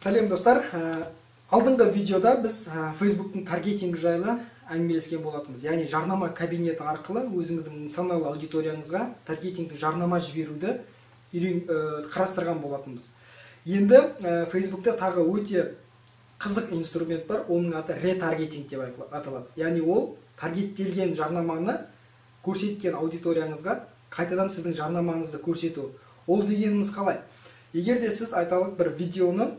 Сәлем, достар! Алдыңғы видеода біз Фейсбуктың таргетингі жайлы әңгімелескен болатынбыз. Яғни жарнама кабинеті арқылы өзіңіздің нысаналы аудиторияңызға таргетингті жарнама жіберуді қарастырған болатынбыз. Енді Фейсбукта тағы өте қызық инструмент бар, оның аты ретаргетинг деп аталады. Яғни ол таргеттелген жарнаманы көрсеткен аудиторияңызға қайтадан сіздің жарнамаңызды көрсету. Ол дегеніміз қалай? Егер де сіз, айталық, бір видеоны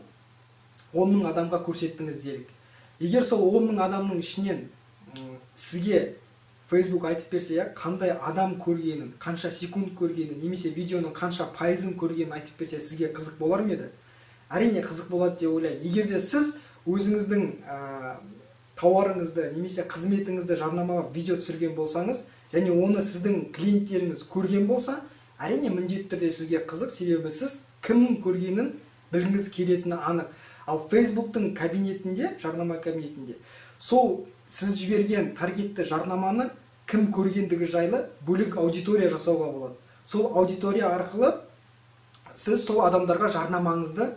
10 мың адамға көрсеттіңіз делік. Егер сол 10 мың адамның ішінен сізге Facebook айтып берсе, иә, қандай адам көргенін, қанша секунд көргенін немесе видеоның қанша пайызын көргенін айтып берсе, сізге қызық болар ма еді? Әрине, қызық болады деп ойлаймын. Егер де сіз өзіңіздің тауарыңызды немесе қызметіңізді жарнамалап видео түсірген болсаңыз және оны сіздің клиенттеріңіз көрген болса, әрине, міндетті түрде сізге қызық, себебі сіз кімнің көргенін білгіңіз келетіні анық. Ал Фейсбуктың кабинетінде, жарнама кабинетінде сол сіз жіберген таргетті жарнаманы кім көргендігі жайлы бөлек аудитория жасауға болады. Сол аудитория арқылы сіз сол адамдарға жарнамаңызды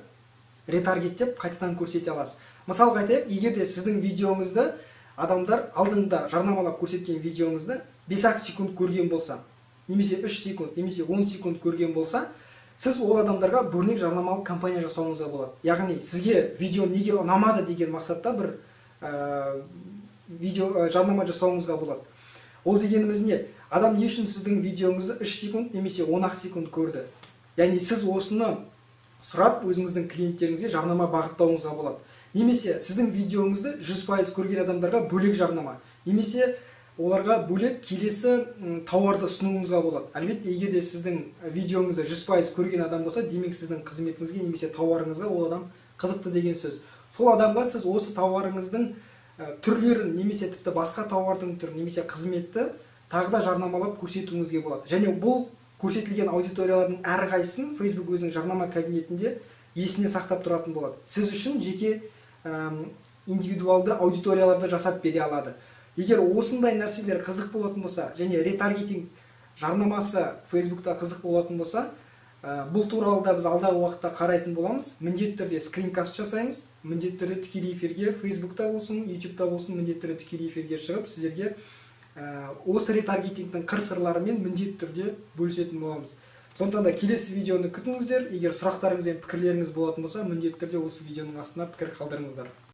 ретаргеттеп, қайтадан көрсете аласыз. Мысалға айтайық, егер де сіздің видеоңызды адамдар алдында жарнамалап көрсеткен видеоңызды 5-ақ секунд көрген болса, немесе 3 секунд, немесе 10 секунд көрген болса, сіз ол адамдарға бөлек жарнамалық кампания жасауыңызға болады. Яғни сізге видео неге ұнамады деген мақсатта бір видео жарнама жасауыңызға болады. Ол дегеніміз не? Адам не үшін сіздің видеоңызды 3 секунд немесе 10 ақ секунд көрді? Яғни сіз осыны сұрап, өзіңіздің клиенттеріңізге жарнама бағыттауыңызға болады. Немесе сіздің видеоңызды 100% көрген адамдарға бөлек жарнама немесе оларға бөлек келесі тауарды ұсынуыңызға болады. Әлбетте, егер де сіздің видеоңызды 100% көрген адам болса, демек, сіздің қызметіңізге немесе тауарыңызға ол адам қызықты деген сөз. Сол адамға сіз осы тауарыңыздың түрлерін немесе тіпті басқа тауардың түрін немесе қызметті тағы да жарнамалап көрсетуіңізге болады. Және бұл көрсетілген аудиториялардың әрқайсысын Facebook өзінің жарнама кабинетінде есіне сақтап тұратын болады. Сіз үшін жеке индивидуалды аудиторияларды жасап бере алады. Егер осындай нәрселер қызық болатын болса және ретаргетинг жарнамасы Фейсбукта қызық болатын болса, бұл туралы да біз алдағы уақытта қарайтын боламыз. Міндетті түрде скринкаст жасаймыз, міндетті түрде тікелей эфирге, Фейсбукта болсын, Ютубта болсын, міндетті түрде тікелей эфирге шығып, сіздерге осы ретаргетингтің қыр сырларымен міндетті түрде бөлісетін боламыз. Сондықтан да келесі видеоны күтіңіздер. Егер сұрақтарыңыз бен пікірлеріңіз болатын болса, міндетті түрде осы видеоның астына пікір қалдырыңыздар.